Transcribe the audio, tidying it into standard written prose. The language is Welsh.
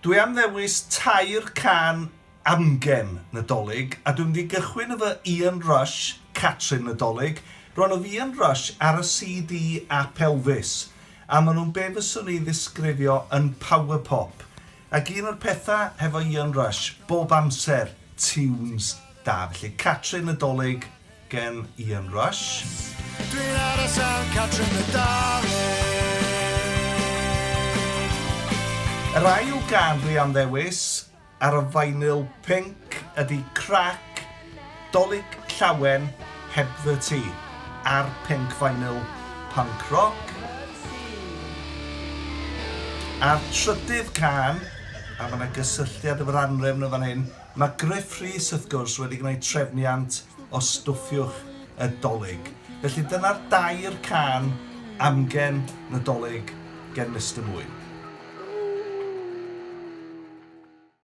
Dwi am ddewis tair cân amgen Nadolig, a dwi'n mynd i gychwyn efo Ian Rush, Catrin Nadolig. Rwan oedd Ian Rush ar y CD Ap Elvis, a maen nhw'n be fyswn i ddisgrifio yn power pop. Ac un o'r pethau hefo Ian Rush, bob amser, tunes da. Felly Catrin Nadolig gen Ian Rush. Dwi'n aros am Catrin Nadolig. Yr ail gân dwi am ddewis ar y vinyl pinc ydy Crac Dolig Llawen Hebdda Ti ar pinc vinyl punk rock. A'r trydydd cân, a mae 'na gysylltiad efo'r anrefn yn fan hyn, Mae Gruff Rhys, wrth gwrs, wedi gwneud trefniant o stwffiwch y Dolig. Felly dyna'r dair cân amgen Nadolig gen Mister Mwyn.